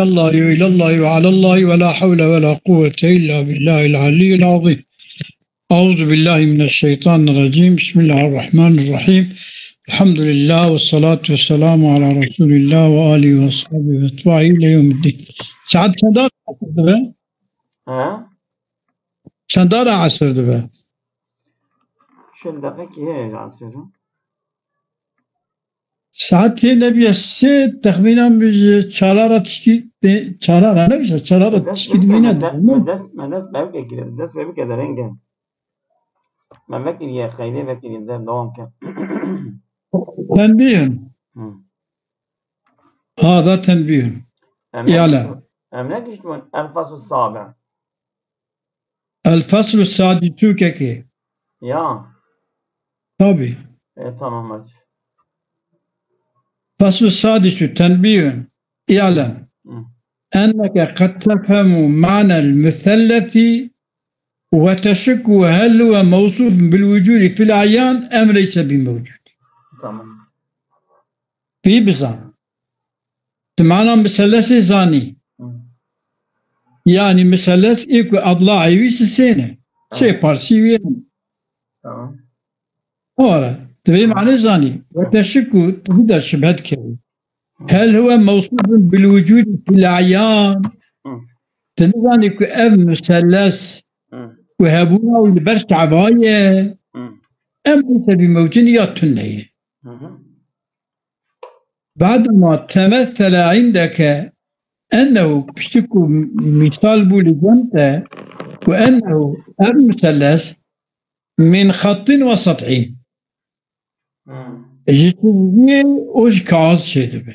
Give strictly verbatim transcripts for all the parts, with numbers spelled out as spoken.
الله إلى الله وعلى الله ولا حول ولا قوة إلا بالله العلي العظيم. أعوذ بالله من الشيطان الرجيم. بسم الله الرحمن الرحيم. الحمد لله والصلاة والسلام على رسول الله وآله وصحبه وأتباعه إلى يوم الدين. Saet çend ara asir dibe? Ha? Çend ara asir dibe? Çil deqekî heye ji asir. Saet tê nebiye sê, texmînan bi ji çalara tişkî, tê, çalara ne bîsa, çalara Dest tişkî bike, dibîne me de, de, me dest, me dest bevke kire, dest bevke derenge. Me vekiriye, xeyrê vekiriye, de dewam ke. Tenbîhun. Hı. Hada tenbîhun. Em ne İ'lem. Giştibûn, em ne giştibûn, el fasl sabi. El faslu sadisu kekê. Ya. Tabii. E, tamam, hadi. Faslu sadisu tenbihun. İ'lem. Hı. Enneke qed tefhemu ma'nel musellesi ve teşukku hel huve mevsufun bil vucudi fil a'yan em leyse bi mevcud. Tamam. Vî bizan. Tu mana miselesê zanî. Hı. Yani miseles ê ku adla ewî sisê ne. Tamam. Sê parsî wê ne. Tamam. Ora, tu vê mane zanî. Ve teşikku, tu bî de şibhe dikevî. Hı. Hel huve mewsufun bil wucudi fil ayan. Hı. Tu nizanî ku ev miseles Hı. ku hebûna wî li ber çava ye. Hı. Em leyse bi mewcin ya tune ye. Hı hı. Badema temessele indeke ennehu, piştî ku mîsal bû li cem te, ku ennehu, ev miseles, min xettin ve set'in. Hmm. Ji çizgiyê û ji kaxez çêdibe.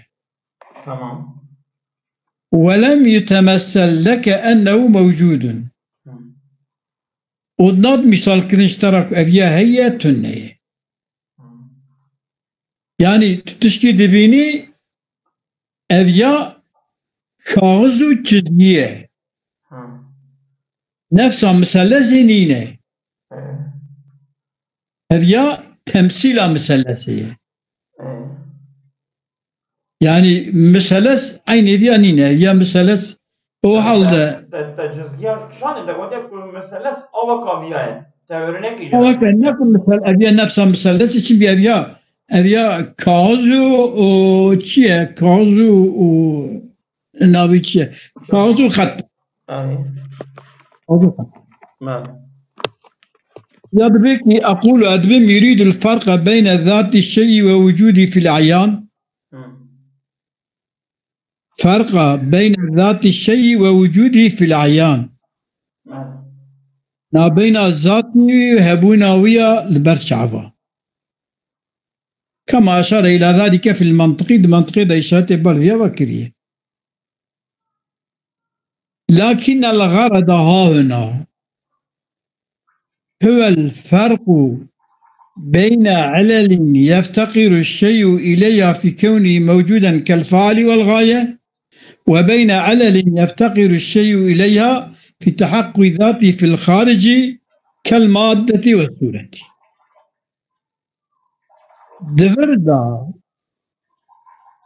Tamam. Ve lem yutemessel leke ennehu mewcudun. Hmm. Û nat mîsalkirin ji te re ku ev ya heye, tune ye. Hmm. Yani tu tişkî dibînî, ev ya kaxiz û çizgî ye. Hmm. Nefsa miselesê nîne. Hmm. Ev ya temsîla miselesê ye. Hmm. Yani miseles eynê viya nîne. Ya miseles o halde. Te, te, te cizgiya şanê de gote ku miseles awaka viya ye. Te örnekî jî. Awaka ne ku misel, ev ya nefsa miseles için bir ev ya. Ev ya kaxizû û çi ye? Kaxizû û navî çi ye? Kaxizû xet. Yani. Kaxizû xet. Belê. Ya dibê ki, aqulu, ez dibêm, yuridul ferqa beyne zati şey'i ve wucudi fil ayan. Hı. Ferqa beyne zati şey'i ve wucudi fil ayan. Belê. Nabeyna zatî û hebûna wî ya li ber çava. Kema eşare ila zalike fil mantiqî, di mantiqê de îşaretê ber viya ve kiriye. Lakin el garada hahuna huvel ferqu beyne ilelin yefteqiru şey'u ileyha fi kevnihi mevcuden kel faali vel gaye ve beyne ilelin yefteqiru şey'u ileyha fi tehaqqui zati fil harici kel maddeti ve sureti. Di vir de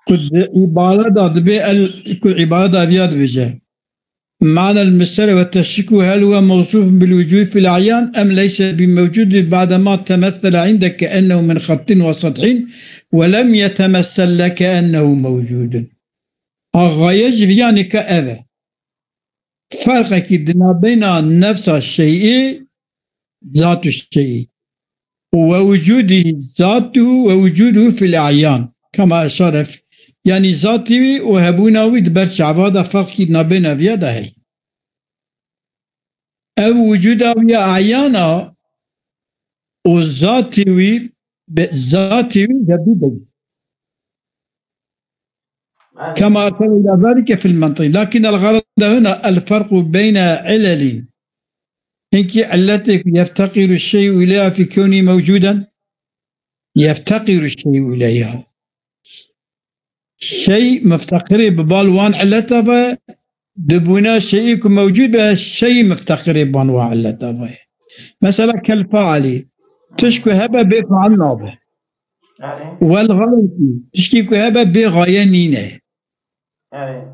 ku di îbare de dibê el, ku îbare de viya dibêje. Ma'nel misele ve teşikku hel huve mewsûf bil wucûd fil ayan em leyse bi mewcûd badema temessele indeke ennehu min xettin ve sethin ve lem yetemessel leke ennehu mewcûdun. A gaye ji viyanê ke ev e. Ferqekî di nabeyna nefsa şeyî, zatu şeyî, û we wucûdî, zatuhu we wucûduhu fil ayan. Kema eşare f-, yanî zatî wî û hebûna wî di ber çava de ferqekî di nabeyna viya de heye. Ev wucûda wî ya ayana û zatî wî, be-, zatî wî hebû de. Belê. Kema eşare ila zalike fil mantiq. Lakin el garada huna el ferqu beyne ilelin. Hinki illetê ku yefteqiru şey'u ileyha fi kevni mewcuden. Yefteqiru şey'u ileyha. Şey mifteqirê bi bal wan illeta ve, dibûna şey'î ku mewcûd be, şey mifteqirê ban wan illeta ve. Mesela kel faali. Tişt ku hebe bê faal nabe. Erê. Wel gayetî, tişkî ku hebe bê gaye nîne. Erê.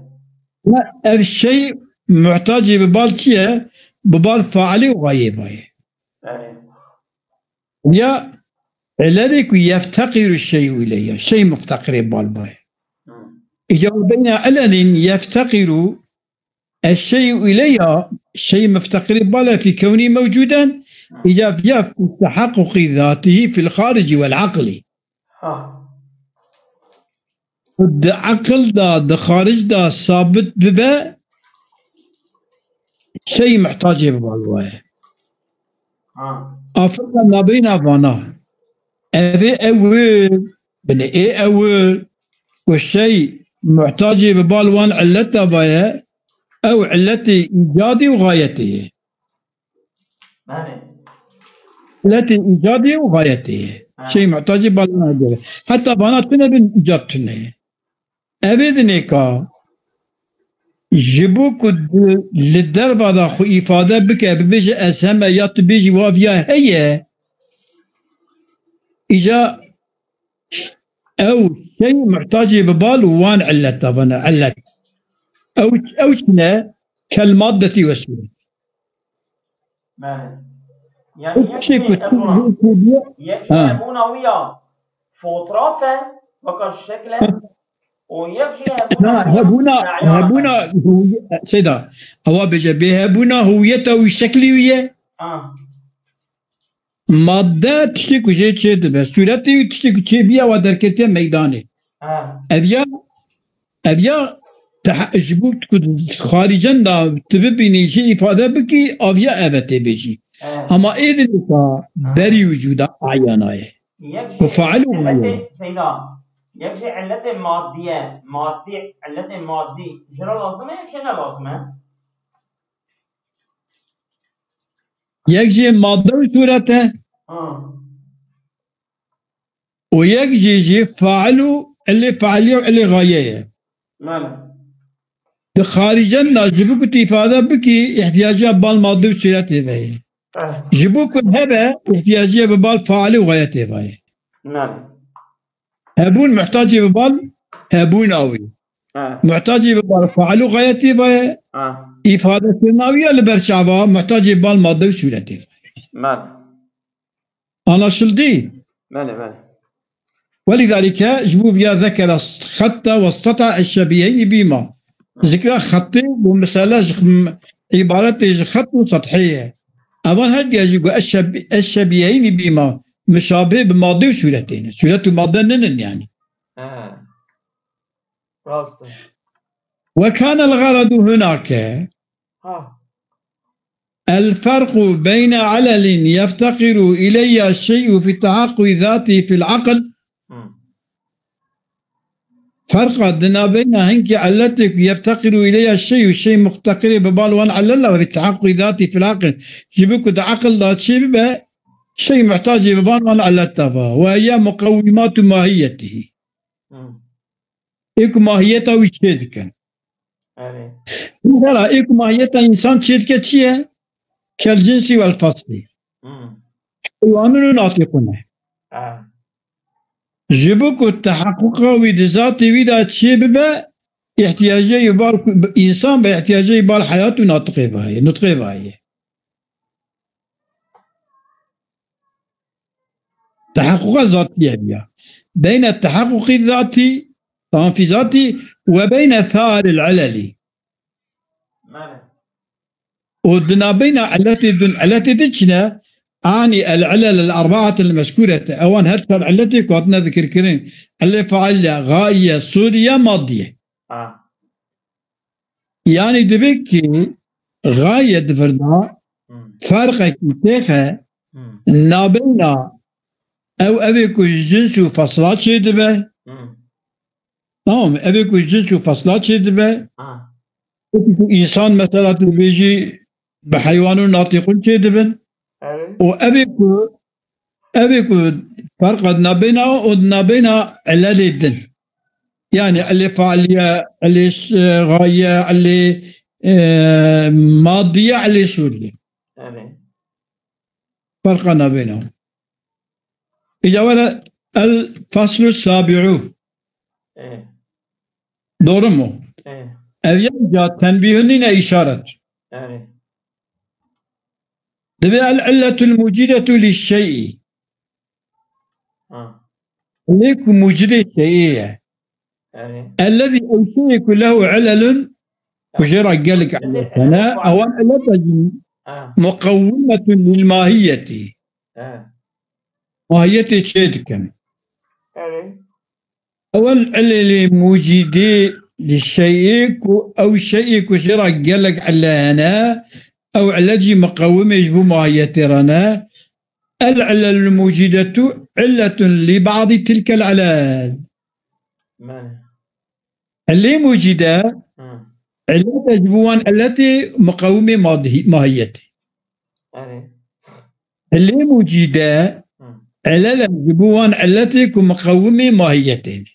Ne, ev şey muhtacê bi bal çi ye? Bi bal failê û gayê bayê. Erê. Ya ilelê ku yefteqîru şey'u ileyha, şey mufteqirê bal bayê. Hı. Îca beyne ilelin yefteqîru eşşey'u ileyha, şey mufteqirê bal e fî kewnî mewcûden, Hı. îca viya ku tehaqqûqî zatihî fil xaricî wel aqlî. Ha. Di aqil de, di xaric de sabit bibe, şey muhtacê bi bal waye. Ha. Afirka nabeyna vana. Evê ewil, binê ê ewil, ku şey muhtacê bi bal wan illeta vaye, ew illetê îcadî û gayetê ye. Belê. Illetê îcadê û gayetê ye. Ha. Şey muhtacê bal wan dibe. Heta vana tune bin îcad tune ye. Evê dinêka ji bo ku di, li derva de xwe îfade bike, bibêje ez heme ya tu bêjî wa viya heye, îca ew şey muhtacê bi bal û wan illet davana, illet. Ew, ew çi ne? Kel maddetî ve sûret. Belê. Yani Ew yek şey jî ku hebûna, tu diye, yek jî ha. hebûna wî ya fotraf e, weka ji şekle, û yek jî hebûna Na, wî ya hebûna, meyara hebûna e. hûye-, Seyda, ewa bêje, bê hebûna hûyeta wî şeklî wî ye. Ha. Madde tiştê ku jê çê dibe, sûretê wî tiştê ku çê biya wa derketiye meydanê. Ha. Ev ya, ev ya teha-, ji bo ku xarîcen de tu bibînî, jê îfade bikî, aviya ev e tê bêjî. Ha. Ama ê dinêka Ha. berî wicûda ayana ye. Yek Ku jî fail û illetê, gayr. Seyda, yek jî illetê maddiye, maddi, illetê maddi, jira lazim e, yek jî ne lazim e? Yek jî madde û sûret e. Ha. Û yek jî jî fail û ilê failiye û ilê gaye ye. Mele. Di xarîcen de ji bo ku tu îfade bikî, îhtiyacê bal madde û sûretê ve ye. Eh. Ji bo ku hebe, îhtiyacê bi bal failê û gayetê ve ye. Mele. Hebûn muhtacê bi bal hebûna wî. Eh. Muhtacê bi bal fail û gayetê ve ye. Eh. Îfadekirina wî ya li ber çava muhtacê bal madde û sûretê ve ye. Mele. Anlaşıldı? Belê, belê. ولذلك ji bo viya zekere xetta ve seta eşşebiyeyni bîma. Zikra xetê û mesela ji m-, îbaretê ji xet û sethê ye. Evan her diya jî got eşşeb-, eşşebiyeyni bîma. Mişabê bi madde û sûretê ne. Sûret û madde ninin yani. He. Rast e. Ve kânel garadu hunake. Ha. الفرق بين علل يفتقر إليها الشيء في تحقق ذاته في العقل. Hmm. Ferqa di nabeyna hinkî illetê ku yefteqiru ileyha şey û şey muxteqirê bi bal wan illela ve tehaqqûqî zatî fil aqil. Ji bo ku di aqil de çê bibe, şey muhtacê bi bal wan illet de va. Ve hiye muqewwimatu mahiyetihî. Hmm. Ê ku mahiyeta wî çê dikin. Erê. Mesela ê ku mahiyeta însan çê dike çi ye? Kel cinsî wel feslî. Hmm. Heywanun û natîqun e. Ha. Ji bo ku teheqquqa wî di zatê wî de çê bibe, îhtiyacê wî bal, însan bi îhtiyacê wî bal heyat û natiqê ve heye, nutqê ve heye. Teheqquqa zatî ye ya. Beyne teheqquqî zatî, tamam fî zatî, ve beyne sairil ilelî. Mane. Û di nabeyna illetê din, illetê din çi ne? Anî el ilel el erbaat el mezkûrete. Ewan her çar illetê ku hatine zikirkirin. Ilê faile, gaiye, sûriye, madiye. Ha. Yanî dibe ki gaye di vir de Hmm. ferqekî têxe Hmm. nabeyna ew evê ku ji cins û fesla çê dibe. Hmm. Tamam, evê ku ji cins û fesla çê dibe. Ha. Wekî ku însan mesela tu dibêjî bi heywan û natîqun çê dibin. Evet. Û evê ku, evê ku ferqa di nabeyna û di nabeyna ilelê din. Yani ilê faaliye, ilê ş-, gaye, ilê, e, madiye, ilê sûriye. Evet. Ferqa nabeyna. Îca were el faslu sabi'u. Evet. Doğru mu? Evet. Ev ya ca tenbîhun nîne, îşaret. Erê. Divê el illetul mucidetu li şeyî. Ha. Lê ku mucidê şeyî ye. Erê. Ellezî ew şeyê ku lehu ilelun, ku jê re gelek illet hene, ewan illeta jî muqewwimetun lil mahiyetî. Mahiyetê çê dikin. Erê. Ewel ilelê mucîdê li şeyê ku ew şeyê ku jê re gelek ile hene, ew ile jî miqewimê ji bo mahiyetê re ne. El ilelul mucîdetu illetun li ba'dî tilkel ilel. Mane. Ilê mucîde, Hı. Illet e ji bo wan illetê miqewimê madhî-, mahiyetê. Erê. Ilê mucîde, Hı. Ilel e ji bo wan illetê ku miqewimê mahiyetê ne.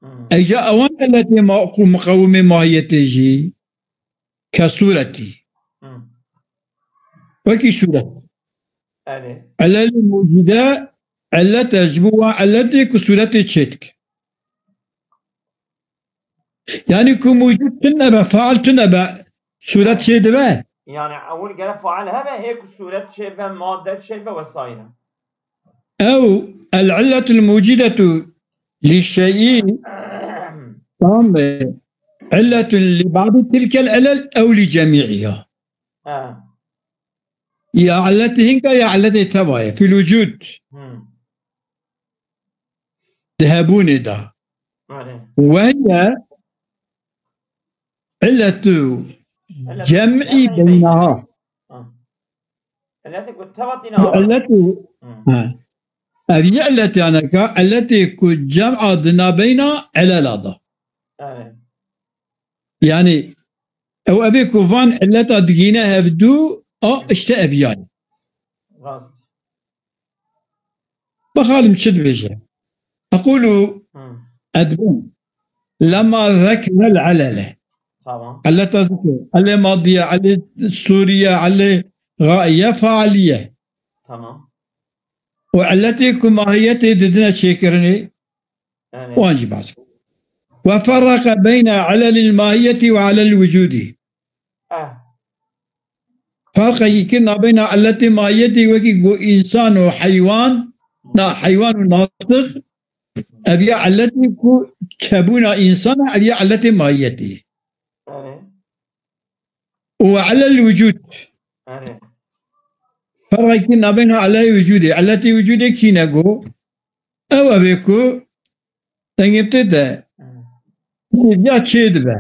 Hı. Eja ewan illetê ma-, ku miqewimê mahiyetê jî, ke sûretî. Hı. Wekî sûret. Erê. Ilelê mucîde, illet e ji bo wan illetê ku sûretê çê dike. Yani ku mucîd tune be, faal tune be, sûret çê dibe. Yani ewil gere faal hebe, hê ku sûret çê be, madde çê be vesaire. Ew el illetul mucidetu li şeyî, tamam be. Illetun li ba'di tilkel ilel ew li cemî'iha. Ha. Ya illetê hinka ya illetê teva ye. Fil wucud. Hmm. Di hebûnê de. Erê. Wehiye illetu cem'î beynaha. Ha. Illetê ku teva tîna. Illetê, Hı. Ha. Ev yê illetê aneka, illetê ku cem'a di nabeyna ilela da. Erê. Yani, ew evê ku van illeta digîne hevdû, a işte ev yani. Rast. Bakalım çi dibêje. Ekulu Hı. edbin. Lema zekrel ilele. Tamam. Illeta zikir. Ilê madiye, ilê sûriye, ilê gaiye, faaliye. Tamam. Û illetê ku mahiyetê didine çêkirinê, Yani. Wan jî behs. Ve ferraka beyne ilelil mahiyetî ve ilelil wucudî. Eh. Ferqekî kir nabeyna illetê mahiyetê wekî ku însan û heywan, na, heywan û natiq, ev ya illetê ku çebûna însan e, ev ya illetê mahiyetê. Yani. Û ilelil wucud. Yani. Ferqekî nabeyna ilelê wucudê. Illetê wucudê kî ne ku? Ew ev ê ku dengê tê de Hmm. ya çê dibe.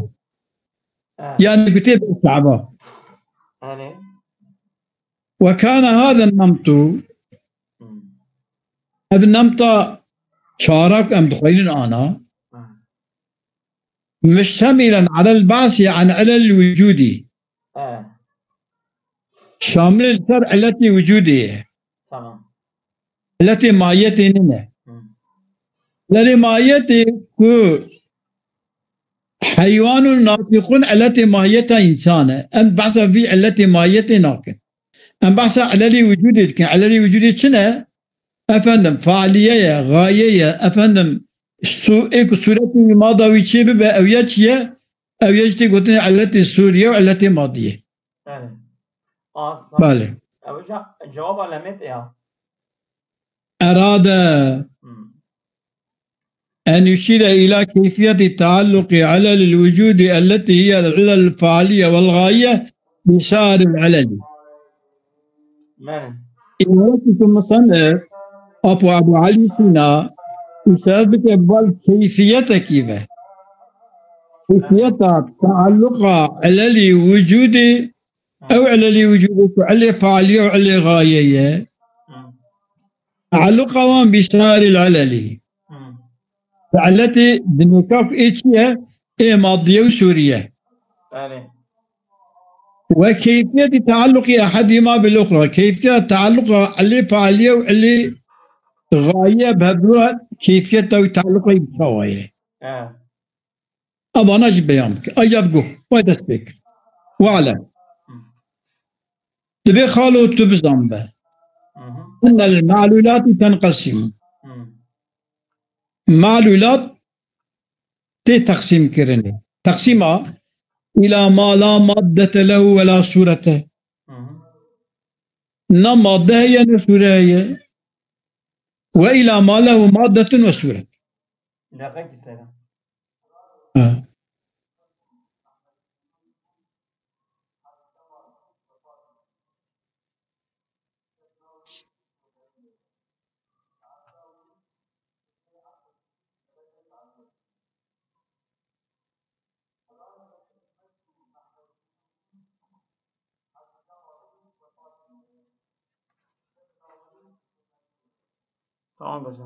Ha. Yani ku tê de çaba. Yani. Ve kana hada nemtu. Hmm. Ev nemta çara ku em dixweynin ana. Hmm. Muştemilen alel ba'si an ilel wucudî. He. Şamil ser illetê wucudê ye. Tamam. Illetê mahiyetê nîne. Hı. Illetê mahiyetê ku heywan û natiqûn illetê mahiyeta însan e. Em behsa vî illetê mahiyetê nakin. Em behsa ilelê wucudê dikin. Ilelê wucudê çi ne? Efendim, faaliye ye, gaye ye, efendim, su-, ê ku sûretê wî mada wî çê bibe, ew ya çi ye? Ew ya jî tê gotinê illetê sûriye û illetê madiyê. Yani. Asa. Belê. Ew ja-, cevaba lemê tê ya. Erade. Hmm. En yuşîre îla keyfiyetî taalluqî ilelil wucudî elletî hiye ilel faaliye wel gaye bi sairil ilelî. Mene. Îlaretî ku musennif Apo Ebu Elî Sîna îşaret bike bal keyfiyetekî ve. Keyfiyeta taalluqa ilelî wucudî, ew ilelî wucudî ku ilê faaliye û ilê gaye ye. Hı. Tealluqa wan bi sairil ilelî. Hmm. Bi illetê dinêka ku ê çi ye? Ê madiye û sûriye. Erê. Ve keyfiyetî tealluqî ehedîma bil uxra. Keyfiyeta tealluqa ilê faaliye û ilê gaye bi hevdû re keyfiyeta wî tealluqa wî bi çawa ye? He. Evana jî beyan bike. Ay yav got. Vay dest pê kir. Ve alem. Divê xalo tu bizan be. Hı hı. Innel ma'lulati tenqesim. Hı. Ma'lulat tê teqsîm kirinê. Teqsîma, ila ma la maddete lehu ve la surete. Hı hı. Ne madde heye, ne sure heye. Ve ila ma lehu maddetun ve suret. Deqekî sere. Ha. Tamam, baş e.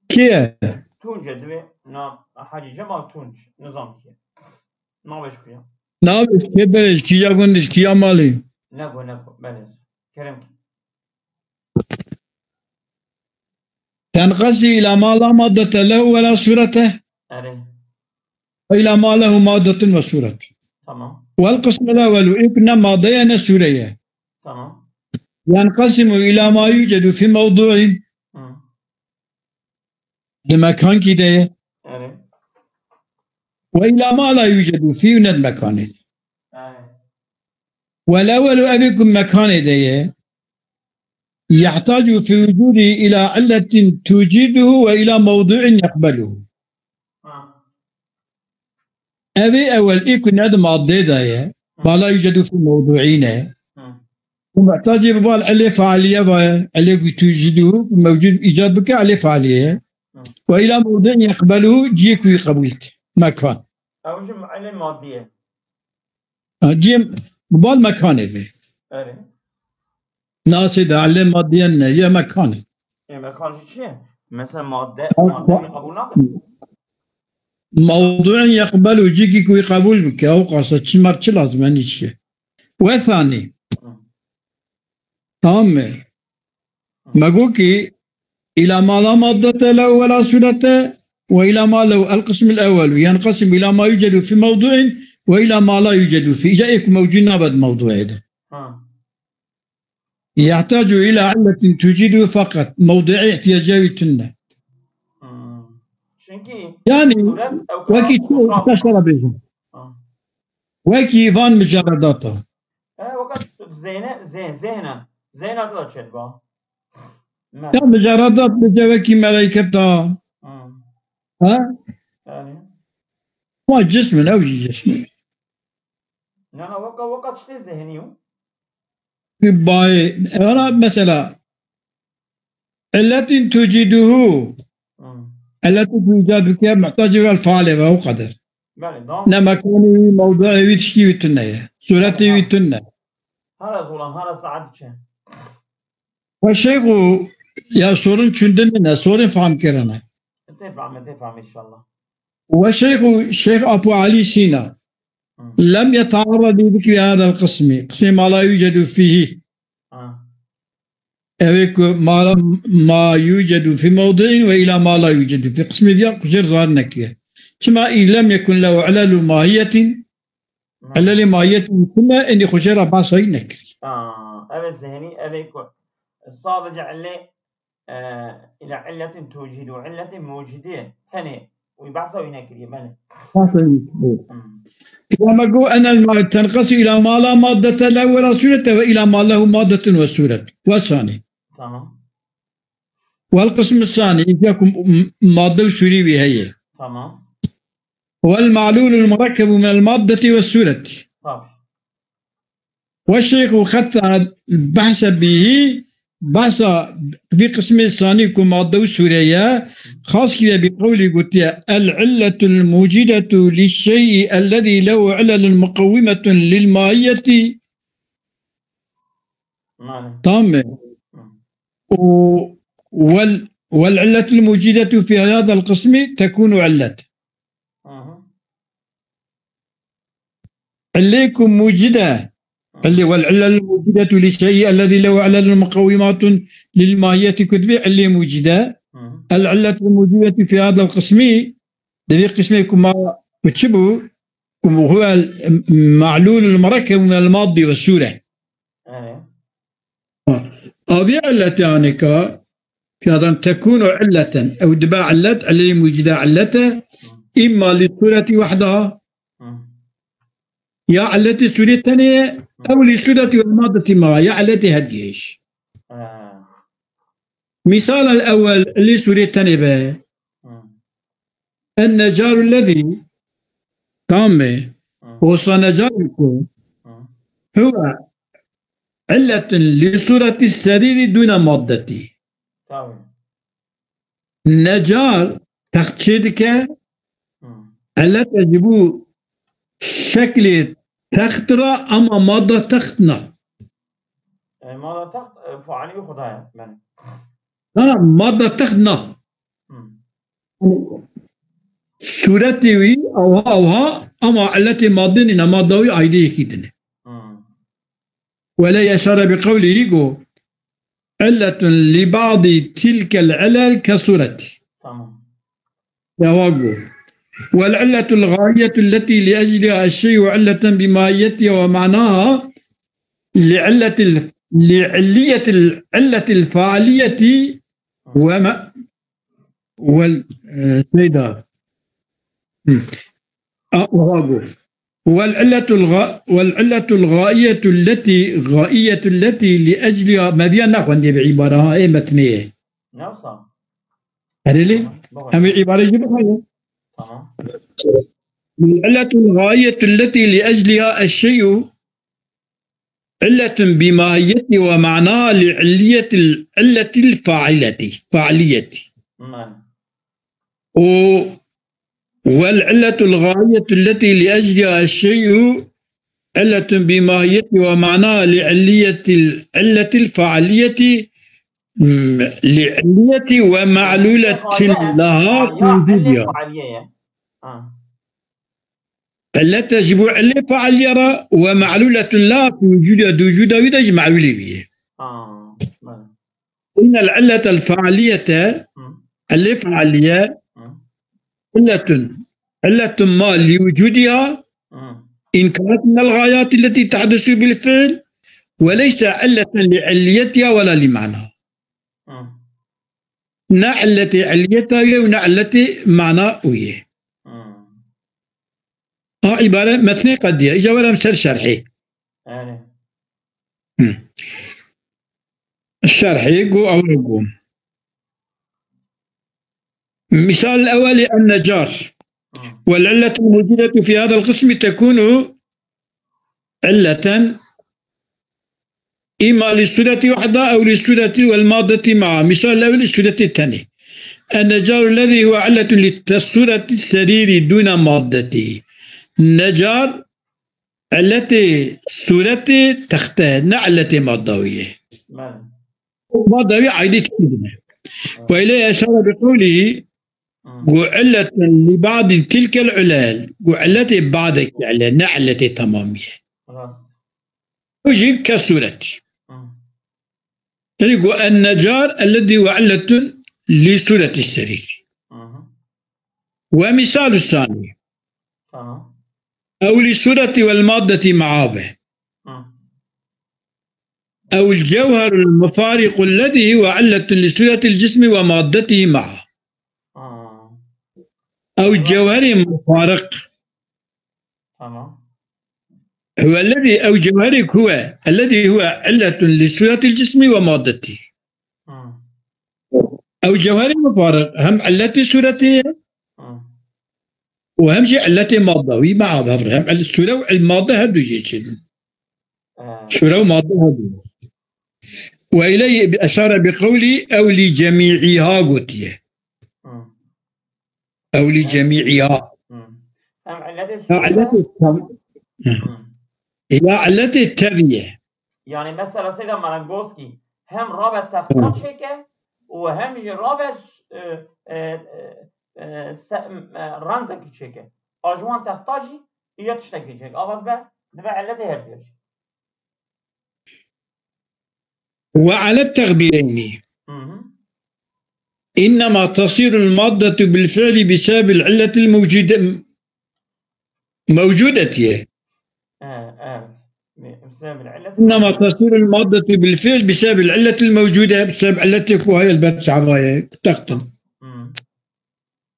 Kî ye? Tunc e, divê na Hacî Cemal Tunc, nizam kî ye. Navê ji ku ye? Navê ji kê berê, ji kîja gund, ji kîja malî? Neko, neko, belê. Kerem kî. Tenqesî ila ma la maddete lehu ve la surete. Erê. Ve ila ma lehu maddetun ve suret. Tamam. Vel qismul evvelu, ê ku ne madde ye ne sure ye. Tamam. Yenqesimu ila ma yucedu fi mewdu'in. Hı. Di mekankî de ye. Erê. Ve ila ma la yucedu fi, ne di mekanê de. Erê. Vel evvelu, ev ê ku mekanê de ye. Yehtacu fi wucudi ila illetin tuciduhu ve ila mewdu'in yekbeluhu. Ha. Ev ê ewel ê ku ne di maddê de ye, Hı. ma la yucedu fi mewdu'î ne. Hı. Û muhtacê bi bal ilê faaliye ve, ilê ku tuciduhu, mewcud îcad bike, ilê faaliye ye. Hı. Ve ila mewdu'in yekbeluhu, ciyê ku yî qebûl ke. Mekan. Ew jî ilê madî ye. Ha, ciyê bi bal mekanê ve. Erê. Nasê de ilê maddiyen ne, ye mekanê. Ê, mekan jî çi ye? Mesela madde, Ew madde xwe- wî qebûl nake? Mewdu'in yekbelu, cîkî ku wî qebûl bike, ew qasa çi mer çi lazim e, nî çi ye? Ve thanî. Hı. Tamam mı? Me got ki, ila ma la maddete lehu ve la surete ve ila ma lehu el qismul evvelu yenqesimu ila ma yucedu fi mewdu'in ve ila ma la yucedu fi. Îca ê ku mewcud nabe di mewdu'ê de. Ha. Yehtacu ila illetin tucidu fakat. Mewdu'ê ihtiyacê wî tune. Hmm. Çünkü Yani, suret ew wekî kadar tu, program. Te şera bêjim. Ha. Wekî van micaredata. E, weka zehne, zeh-, zehne. Zehne kadar çetba. Me. Ya micaredat bi cevekî meleyketa. Hmm. Ha? Yani. Ma cismin, ew jî cismin. Na, na, weka, weka çi tê zehni yo? Bayê, ewra mesela, illetin tuciduhu. Hmm. Illetin ku îcad bike, muhtacî vel faale ve o kadar. Belê, tamam. Ne mekanê wî, mewduê wî, tiştî wî tune ye. Suretê wî tune. Hara zolan, hara saet çe? Ve şeyxu, ya sorun çundin ne, sorun fam kirine. Tê fahme, tê fahme inşallah. Ve şeyxu, Şeyx Apu Ali Sina. Hı. Lem yetaarrad li zikri hadal qismi. Qismê ma la yucedu fihi. Ha. Ev ê ku ma, ma yucedu fi mewdi'in ve ila ma la yucedu fi qismê diya ku jêr zar nekiriye. Çima î lem yekun lehu ilelu mahiyetin, Hı. ilelê mahiyetî tune, enî xwe jê re behsa wî nekiriye. Ha, ev ê zehni, ev ê ku sadece ilê e, ila illetin tucidu, illetin mucidi, tenê. Wî behsa wî nekiriye, belê. Behsa wî, evet. Hmm. Îza me got, enel ma-, tenqesu ila ma la maddete lehu ve la surete ve ila ma lehu maddetun ve suret. Ve sani. Tamam. Vel qismu sani, îca ku m-, madde û sûrî wî heye. Tamam. Vel ma'lulul murekkebu minel maddeti ve sureti. Tabii. Ve şeyxu xetta behse bihî, behsa vî qismê sanî ku madde û sûre ye, xas kiriye bi qewlî gotiye, el illetul mucidetu li şey'i ellezî lehu ilelun muqewwimetun lil mahiyeti. Mane. Tamam mı? Hı. O vel, vel illetul mucidetu fi hadal qismi tekunu illet. Hı hı. Illê ku mucide, illê vel illel mucidetu li şey'i ellezî lehu illelun muqewwimatun lil mahiyeti kutbi, illê mucide, Hı hı. el illetul mucidetu fi hadal qismi, di vê qismê ku ma, ku çi bû? Ku huwel ma'lulul murekkeb minel maddi ve sure. Evet. Avî illetê anêka, fiyadan tekûnu illeten. Ew dibe illet, ilê mucide illete. إما للصورة وحدها، Hı. ya illetê sûrê tenê ye, Hı. ew li sûretî wal maddetî ma'a, ya illetê her duyê jî. Ha. Misal el ewel, li sûrê tenê be. Hı. En necaru lezî, tamam mı? Hı. Wisa necar ku, Hı. huve illetun li sûretî serîrî dûne maddetî. Tamam. Necar text çê dike, Hı. Elete ji bo şeklê text ra, ama madda text na. E, madda text, e, faalî Xuda ye. Belê. Ha, madda text na. Hı. Sûretê wî ewha ewha, ama eletê maddê nîne, madda wî aydê yekî din e. Hı. Welê eşare bi qewlî go, illetun li ba'dî tilkel ilel ke sûretî. Tamam. Dewa go. Wel illetul gayyetu lletî li ecliha eşşey'u illeten bi mahiyetiha ve ma'naha li illetil, li illiyetil, illetil faaliyeti ve me-, wel, e, şeyda. Hı. A, oha go. Wel illetul ga-, wel illetul gaiyetul leti, gaiyetul leti li ecliha, me diya nexwendiye bi îbare ha, ê metnê ye. Ne wisa? Herê lê? Tamam, baba. Em ê îbare jî bixwînin. Tamam. Wel illetul gaiyetul leti li ecliha eşşey'u illetun bi mahiyeti ve ma'na li illiyetil, illetil faileti, faaliyeti. Tamam. O, والعلة الغاية التي لأجلها الشيء علة بماهيته ومعناها لعلية العلة الفعلية، م، لعلية ومعلولة لها في وجودها. Illete ji bo ilê faaliye re ve me'luletun la fi wucudiha, di wucuda wî de jî me'lulê wî ye. إن العلة الفاعلية، Hı. Ilê faaliye, Hı. Illetun, illetun ma li wucudiha, Hı. in kanat minel gayati lletî tehdusu bil fi'l, ve leyse illeten li illiyetiha ve la li ma'na. Hı. Ne illetê illiyeta wî ye û ne illetê mana wî ye. Hı. A îbare metnê qediye. Îca were em ser şerhê. Yani. Hı. Şerhê go, ew go. Misal ewelî en necar. Hı. Vel illetul mevcudatu fi hadal qismi tekunu illeten إما للصورة وحدها أو للصورة والمادة معا. Misal ewil sûretê tenê. النجار الذي هو علة للصورة السرير دون مادته. Necar illetê sûretê texte, ne illetê madda wî ye. Belê. Madda wî aydê tiştî din e. Evet. Ve ileyhi eşare bi qewlî, Hı. Got illetun li ba'dî tilkel ilel. Got illetê ba'dekî ile, ne illetê temamî ye. Rast. Ew jî ke sûretî. Hı. Yani got en necar ellezî huve illetun li sûretî serîr. Hı hı. Ve misalu sanî. Tamam. Ew li sûretî vel maddetî maa be. Hı. Ew el cewherul mufariqu ellezî huve illetun li sûretil cismi ve maddetî maa. Hı. Ew cewherê mufariq. Tamam. Huve ellezî, ew cewherê ku ye, ellezî huve illetun li sûretil cismi ve maddetî. Hı. Ew cewherê mufariq hem illetê sûretê ye, Hı. û hem jî illetê madda wî maa be. Hem il-, sûre û il-, madde her du jê çêdin. Hı. Sûre û madde her du. Ve ileyhi eşare bi qewlî ew li cemî'îha gotiye. Hı. Ew li cemî'îha. Hı. Hem illetê Ya sûre illetê tam-, Hı. Ya illetê tevî ye. Yani mesela Seyda Marangoski hem rabe texta Hı. çêke û hem jî rabe, e, e, e, se-, e, ranzekî çêke. A ji wan texta jî ya tiştekî çêke. Avaz be, dibe illetê her diye jî. Ve alet texbîreynî. Hı hı. İnnemâ tasîrul maddetu bil fi'li bi sebebil illetil mevcude-, mevcudetiye. Evet, evet. Bi sebebil illetil İnnemâ tasîrul maddetu bil fi'l bi sebebil illetil mevcude, bi sebeb illetê ku heye elbet çava ye, textin. Hı.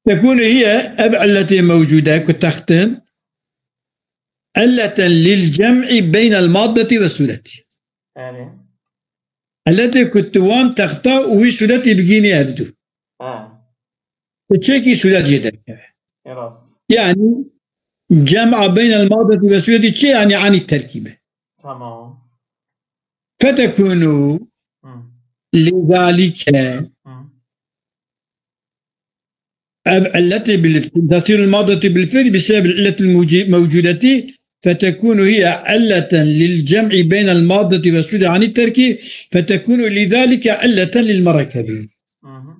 Tekûnû hiye, ev illetê mewcûde ku textin, illeten lil cem'î beynel maddetî ve sûretî. Erê. Illetê ku tu wan texta û wî sûretî bigînî ev du. Ha. Ti çekî sûret jê derkeve. E rast. Yani cem'a beynel maddetî ve sûretî çi yani anî terkîbe. Tamam. Fetekûnû Hı. lizalike Hı. ev illetê bil-, tasîrul maddetî bil fi'l bi sebeb illeti mewcûdetî fetekûnû hiye illeten lil cem'i beynel maddetî ve sûretî anî terkî fetekûnû lizalike illeten lil merekebî. Hı hı.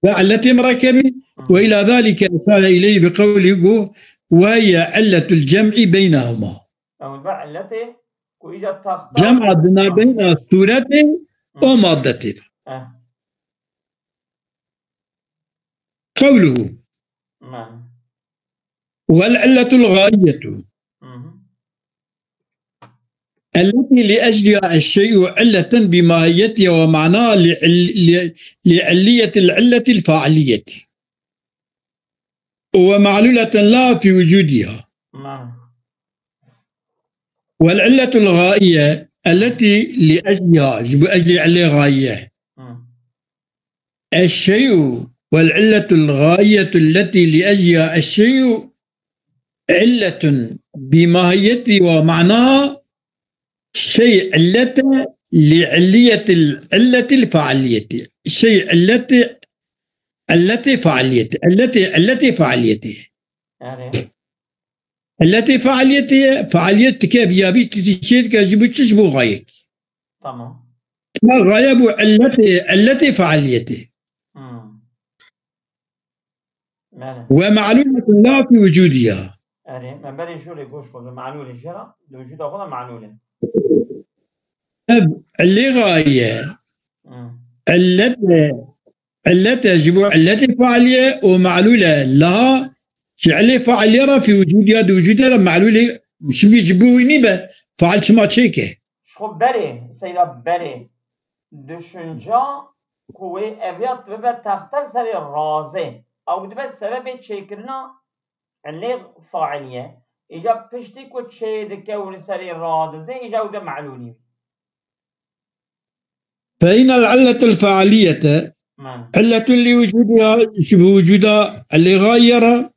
Ve illetê merekebî Hı. ve ila zalike eşare ileyhi bi qewlî got ve hiye illetul cem'i beynehuma. Ew ve illetê ku îca taxta Cem'a dina beyna sûretê û maddetê. Eh. Qewluhu. Man. Vel illetul gayyetu. Hı hı. Elleti li ecliha eşşey'u illeten bi mahiyetiha ve ma'naha li, li, li illiyetil illetil fa'liyeti. Ve ma'luleten la fi vücudiha. Tamam. Vel illetul gaiye elleti li ecliha, ji bo eclê illê gaiye. Hı. Eşşey'u vel illetul gaiyetu elleti li ecliha eşşey'u illetun bi mahiyeti ve ma'naha şey illete li illiyetil illetil faaliyeti. Şey illeti, illeti faaliyeti. Illeti, illeti faaliyeti. Yani. Illetê faaliyetê ye, faaliyet dike viyavî tiştî çê dike ji bo çi, ji bo gayekî. Tamam. Ma gaye bû illetê, illetê faaliyetê. Hmm. Bele. Ve ma'luletun la fi vücudiha. Erê, me berê jûrê goş xwe, ma'lûlê jê re, li vücuda xwe de ma'lûl e. Ev, ilê gaye, Hmm. illet e, Illet e, ji bo illetê faaliye û ma'lûl e. La, ji ilê faaliye re fî wicûdiya di wicûdê re ma'lûlê, çimkî ji bo wî nîbe, faal çima çêke? Ji xwe berê, seyda berê. Düşünca ku wê eviya tu bibe texte li serê razê. Ew dibe sebebê çêkirina ilê faaliye. Îca piştî ku çê dike û li serê radizê, îca ew de ma'lûlî. فإن العلة الفعلية علة لوجودها, ji bo wicûda ilê gaye re,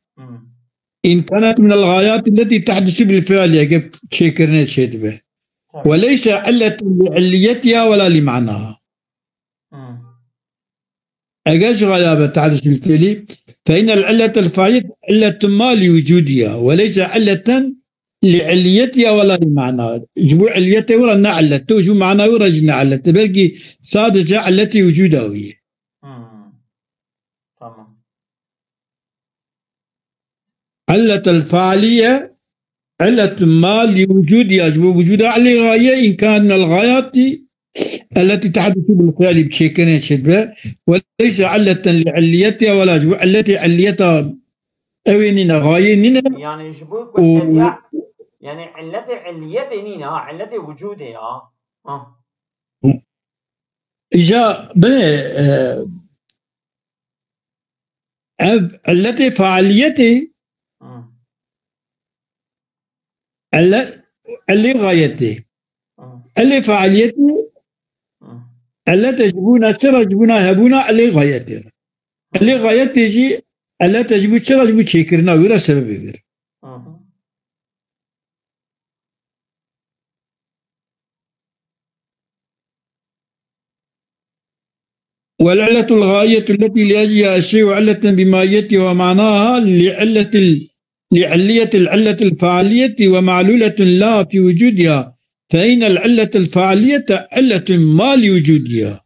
in kanet min el gayat elletî tehdisu bil fi'l, eger çêkirinê çêdibe. Ve leyse illeten li illiyetiha ve la li ma'naha. Eger ji gaye be, tehdis bil fi'lî, fe innel illete el fa'iliyet illetun ma li wucudiha ve leyse illeten li illiyetiha ve la li ma'na. Ji bo illiyetê wira ne illet e, ji bo mana wira jî ne illet e. Belkî sadece illetê wucuda wî ye. Hmm. Tamam. Illetel faaliye, illetun ma li wucudiha, ji bo wucuda ilê gaye, in kan minel gayati, elletî tehdisu bil fi'lî, bi çêkirinê çêdibe, ve leyse illeten li illiyetiha ve la, ji bo illetê illiyeta ew ê nîne, gayê nîne. Yani ji bo ku û eviya, yani illetê illiyetê nîne, ha, illetê wucudê ya. Ha. Îca binê, e, Ev illetê faaliyetê, Hmm. elle-, ilê gayetê. Hmm. Ilê faaliyetê, Hmm. illete ji bona çi re, ji bona hebûna ilê gayetê re. Ilê gayetê jî illete ji bo çi re, ji bo çêkirina wî re, sebebê wî re. Hmm. والعلة الغائية التي لأجلها الشيء علة بماهيته ومعناها لعلة ال-، لعلية العلة الفعلية ومعلولة لها في وجودها، فإن العلة الفعلية علة ما لوجودها.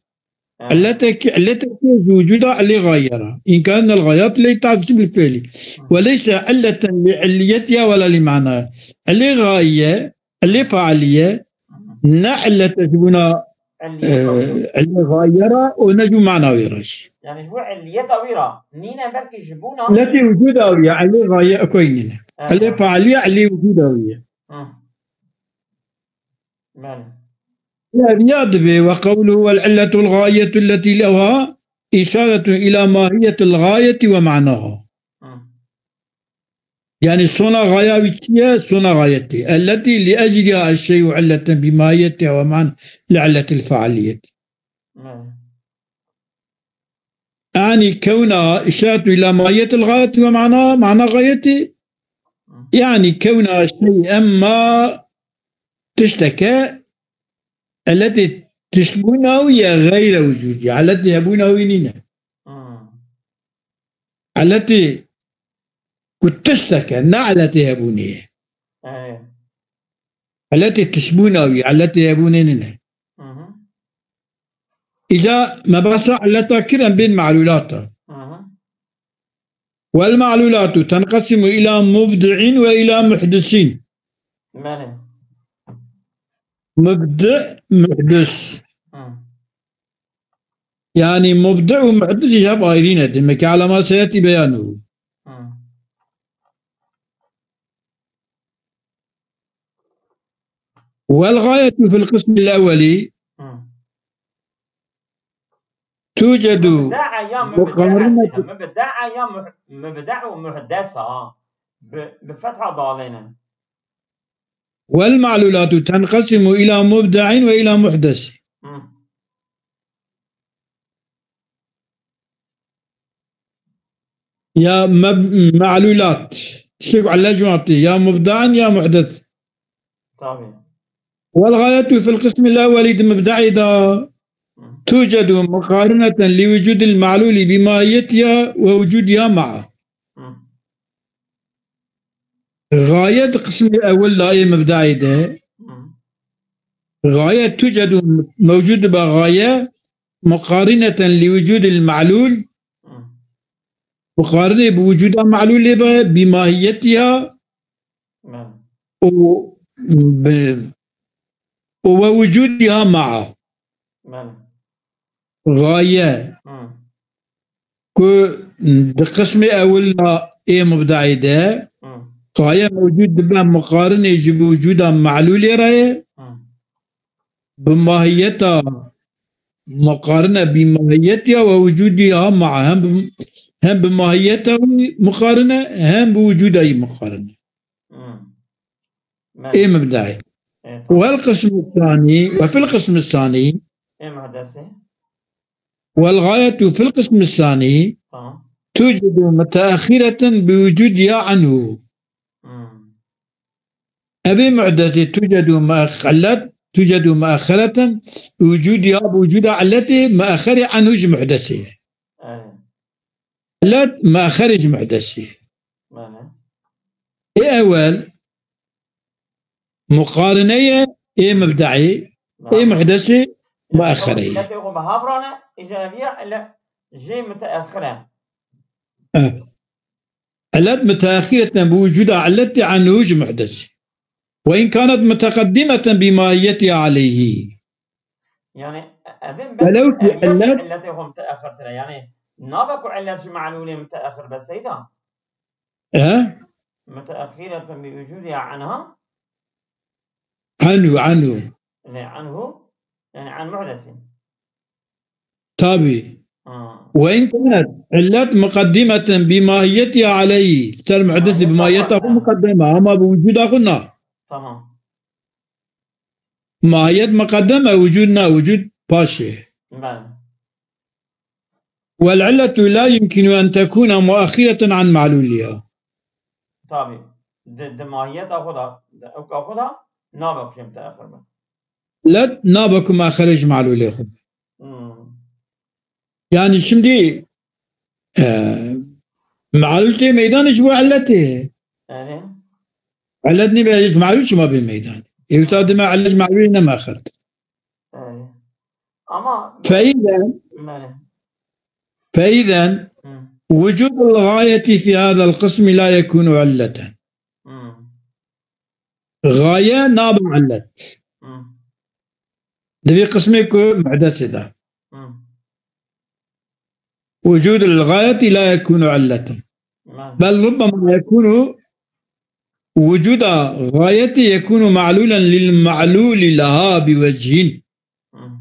Illeteke, illeteke ji wucuda ilê gaye re. İmkanın el gayat lê tavsî bil fi'lî. Ve leyse illeten li illiyetiha ve la li ma'na. Ilê gaye, ilê faaliye, ne illete ji bona, e, ilê gaye re û ne ji mana wî re jî. Yani ji bo illiyeta wî re. Nîne belkî ji bona. Illetê wucuda wî ye, ilê gaye ekoy nîne. Ilê faaliye, ilê wucuda wî ye. Hı. Bele. Ev ya dibe ve qewluhu vel illetul gayetu lletî leha إشارة إلى ماهية الغاية ومعناها. Hı. Yani sona gaya wî çi ye? Sona gayetê. التي لأجلها الشيء علة بماهيتها ومعنى العلة الفاعلية. Hı. أعني كونها إشارة إلى ماهية الغاية ومعناها، معنى غايتê. Hı. يعني كونها شيئا ما، tişteke التي tiştbûna wî ye غير وجودها. Eletê hebûna wî nîne. Hmm. Eletê ku tişteke, ne eletê hebûnê ye. Eyê. Eletê tiştbûna wî, eletê hebûnê nîne. Hı hı. Îca me behsa eleta kir, em bên me'lûlata. Hı hı. والمعلولات تنقسم إلى مبدع وإلى محدث. Belê. Mubdi, muhdis. Hı. Yani mubdi û muhdis îca ayrî ne. Demek ki alama seyeti beyanu. Hı. والغاية في القسم الأول Hı. توجد مبدعة يا مبدعة مقارنة. سيدي. مبدعة يا مح-، مبدع ومحدثة. ب-، بفتحة ضالين. والمعلولات تنقسم إلى مبدع وإلى محدث. Hı. Ya me-, me'lûlat. Tiştek ella ciwantî. Ya mubda'in ya muhdes. Tabii. والغاية في القسم الأول, di mubda'ê de, Hı. توجد مقارنة لوجود المعلول بماهيتها ووجودها معه. Hı. Gaye di qismê ewil de ê mubda'ê de. Hı. Gaye توجد, mewcûd dibe gaye مقارنة لوجود المعلول, Hı. muqarinê bi wicûda me'lûlê be, بماهيتها, Belê. û bi, û ووجودها معه. Belê. Gaye Hı. ku di qismê ewil de ê mubda'ê de, Hı. gaye mewcûd dibe muqarinê ji bi wicûda me'lûlê re ye. Hı. Bi mahiyeta muqarine, bi mahiyetiya ve wicûdiya ma'a, hem bi, hem bi mahiyeta wî muqarine, hem bi wicûda wî muqarine. Hmm. Ê mibda'ê. E, tamam. Wel qismu sani, ve fil qismi sani. Ê muhdesi. Wel gayatu fil qismi sani. Tamam. Tucidu müteahhireten bi wicûdiya anhu. Hmm. Evê muhdesê tucedu muaxxalet, tucedu muaxxereten, wicûdiya bi wicûda illetê muaxxerê anhu ji muhdesê. Evet. Illet muaxxerê ji muhdesê. Belê. Ê ewel muqarine ye, ê mibda'ê, ê Belê. muhdesê, muaxxere ye. Illetê xwe bi hav rane, îja eviya illet jê muteahxir e. Eh. علة متأخرة بوجود علة عنه محدث، وإن كانت متقدمة بماهيتها عليه. Yani, evin Velew ki eviya illet illetê xwe muteahxir tire. Yani, nabe ku illet ji me'lûlê muteahxir be seyda. He? Muteahxireten bi wucudiha anha. Anhu, anhu. Ne anhu? Yani an muhdesin. Tabi. Ha. وإن كانت علة مقدمة بماهيتها عليه. Ser muhdesî bi mahiyeta xwe muqeddeme, ama bi wicûda xwe na. Tamam. Mahiyet muqeddeme, wicûd na, wicûd paşê. Belê. والعلة لا يمكن أن تكون مؤخرة عن معلولها. Tabi. Di, di mahiyeta xwe de, di ewka xwe de, nabe ku jê muteahxir be. Illet nabe ku muaxxerê ji me'lûlê xwe be. Hmm. Yani şimdi, e, me'lûl tê meydanê ji bo illetê. Yani. Illet nîbe ji me'lûl çima bê meydanê? Ê wisa dime illet ji me'lûlê ne muaxxer. Yani. Ama فإذا, Belê. فإذا Hmm. وجود الغاية في هذا القسم لا يكون علة. Hmm. Gaye nabe illet. Hmm. Di vê qismê ku muhdesê de. Hmm. وجود الغاية لا يكون علة. Belê. بل ربما يكون وجود غاية يكون معلولا للمعلول لها بوجه. Hmm.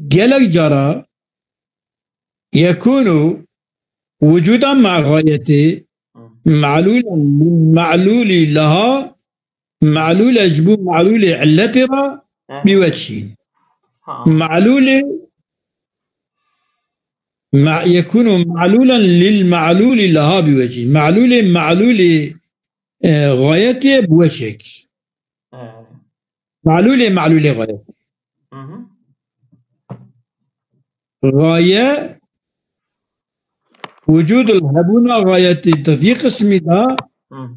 Gelek cara يكون وجودا مع غايته معلولا للمعلول لها، معلولê ji bo معلولê illetê re بوجه. معلولê مع-، يكون معلولا للمعلول لها بوجه. معلولê معلولê, e, gayetê bi wecek. معلولê معلولê gayetê. Gaye, وجود ال-، hebûna gayetê di vî qismî de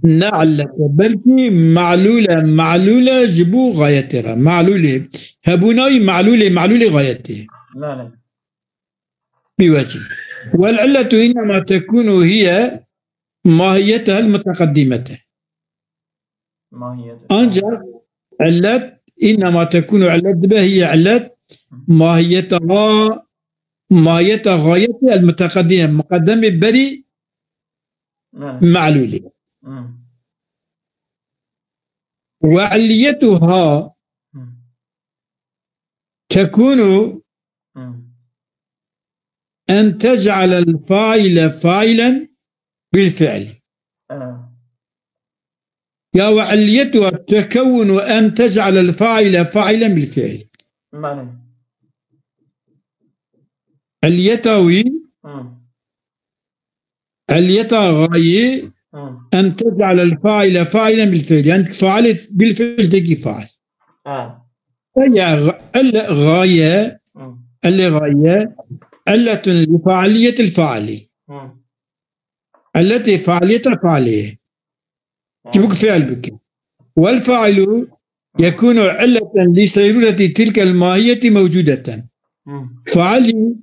ne illet e, belkî معلول e, معلول e ji bo gayetê re. معلولê, hebûna wî معلولê معلولê gayetê. بوجه. والعلة إنما تكون هي ماهيتها المتقدمة. Ancak illet, إنما تكون illet dibe, هي illet, ماهيتها, ماهيتها gayetê المتقدمة, muqeddemê berî معلولê. وعليتها تكون أن تجعل الفاعل فاعلا بالفعل. Ya وعليتها تكون أن تجعل الفاعل فاعلا بالفعل. Ileta wî, ileta gayê, أن تجعل الفاعل فاعلا بالفعل. Yani failê bil fiil têkî fail. Eya il-, gaye, ilê gaye, illetun li failiyetil faili. Illetê failiyeta failê ye. Ji bo ku fiil bike. Wel failu yekunu illeten li seyrureti tilkel mahiyeti mewcudeten. Failî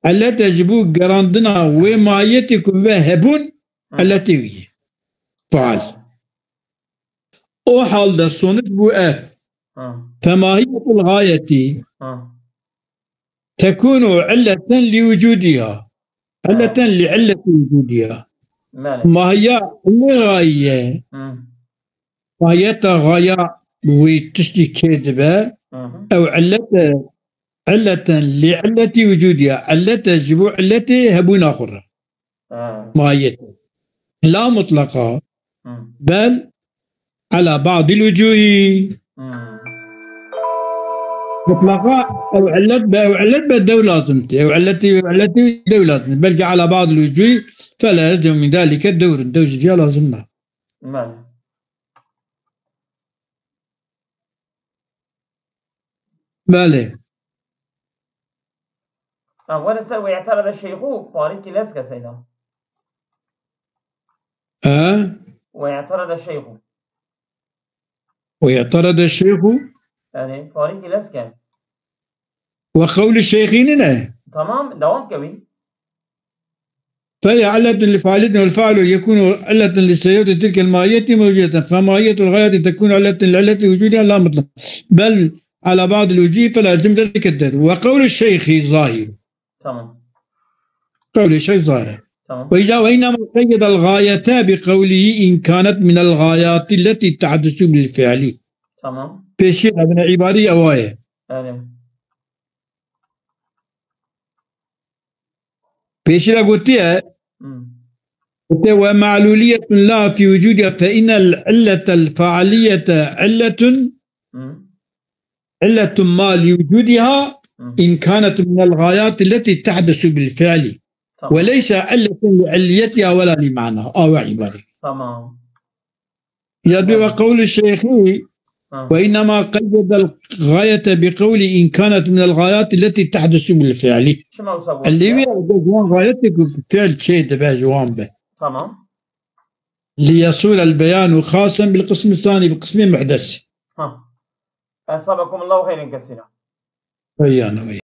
illet e ji bo gerandina wê mahiyetê ku bibe hebûn, illetê wî ye. Fail. O halde sonuç bû ev. Femahiyetul gayeti tekunu illeten li wucudiha. Illeten li illeti wucudiha. Mahiya ilê gaye. Mahiyeta gaya wî tiştî çê dibe. Ew illete, illeten li illeti wucudiha. Illete ji bo illetê hebûna xwe re. Mahiyet. La mutlaqa. Bel ala ba'dil wucuhi. Mutlaqa ew illet be, ew illet be dew lazim tê. Ew illeti, ew illeti dew lazim tê. Belkî ala ba'dil wucuhi fela yelzemu min zalike dewrun. Dew ji viya lazim na. Belê. Tamam, were ser وَاعْتَرَضَ الشَّيْخُ, Farîkî lez ke seyda. He? وَاعْتَرَضَ الشَّيْخُ. وَاعْتَرَضَ الشَّيْخُ. Yani, Farîkî lez ke. Ve qewlî şeyxî nîne. Tamam, devam ke wî. فهي علة لفاعليته والفاعل يكون علة لسيرورة تلك الماهية موجودة، فماهية الغاية تكون علة لعلة وجودها لا مطلقا، بل على بعض الوجوه فلا يلزم ذلك الدور. وقول الشيخ ظاهر. Tamam. قول الشيخ ظاهر. Tamam. وإذا، وإنما قيد الغاية بقوله إن كانت من الغايات التي تحدث بالفعل. Tamam. Pêşî de bine îbarî ew aye. Yani. Pêşî de gotiye, Hmm. gotiye, "Ve ma'luliyetun la fi wucudiha fe innel illetel faaliyete illetun, Hmm. illetun ma li wucudiha Hmm. in kanet minel gayati leti tahdusu bil fiili. Tamam. Ve leyse illetin li illiyetiha ve la li ma'naha." Awe îbarî. Tamam. Ya dê ve Tamam. qewlî şeyxî, Ha. "Ve innema qeyyedel gayete bi qewlî in kanet minel gayati leti tahdusu bil fiili." Çima wisa gotiye? Elê wî ew de ji wan gayetê ku fiil çê dibe ji wan be. Tamam. Li yesurel beyanu xasen bil qismi sani, bi qismê muhdes. Ha. Esabekumullahu xeyren kesîra. Eyyan, eyyan.